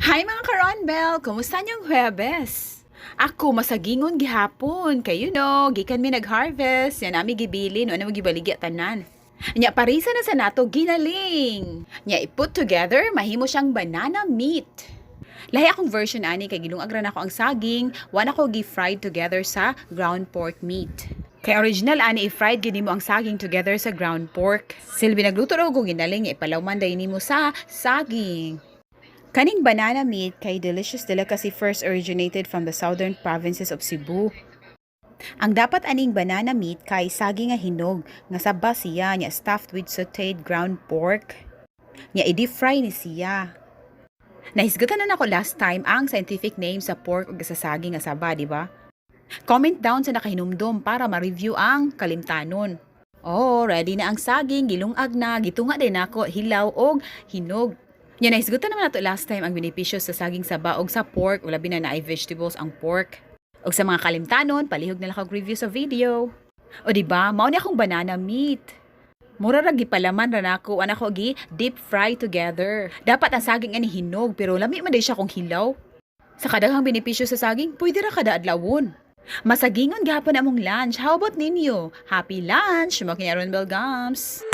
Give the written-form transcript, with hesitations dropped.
Hi, mga karonbel! Kumusta niyong Huwebes? Ako, masagingon gihapon. Kay gikan mi nag-harvest. Yan nami gibilin. Ano mo gibaligya tanan. Nya parisa na sa nato ginaling. Nya i-put together, mahimo siyang banana meat. Lahi akong version ani kay gilungag ra nako ang saging, wa nako gi-fried together sa ground pork meat. Kay original ani, i-fried gid nimo ang saging together sa ground pork. Silbi nagluto ra og ginaling, ipalawman dayon nimo sa saging. Kaning banana meat kay delicious delicacy first originated from the southern provinces of Cebu. Ang dapat aning banana meat kay saging nga hinog nga saba siya, nya stuffed with sautéed ground pork. Nya i-deep fry ni siya. Nahisgutan na nako last time ang scientific name sa pork ug sa saging nga saba, di ba? Comment down sa nakahinumdom para ma-review ang kalimtanon. Oh, ready na ang saging, gilungag na, gitunga din nako hilaw og hinog. Nya nahisgutan naman nato last time ang benepisyo sa saging saba og sa pork, labi na naay vegetables ang pork. Og sa mga kalimtanon, palihog na lang kog review sa video. O di ba, mao ni akong banana meat. Mura ra gipalaman ra nako, ana ko gi deep fry together. Dapat ang saging ani hinog, pero lami man day siya kung hilaw. Sa kadaghang benepisyo sa saging, pwede ra kada adlawon. Masagingon gihapon among lunch. How about ninyo? Happy lunch! Mo kini Ron Bell Gums.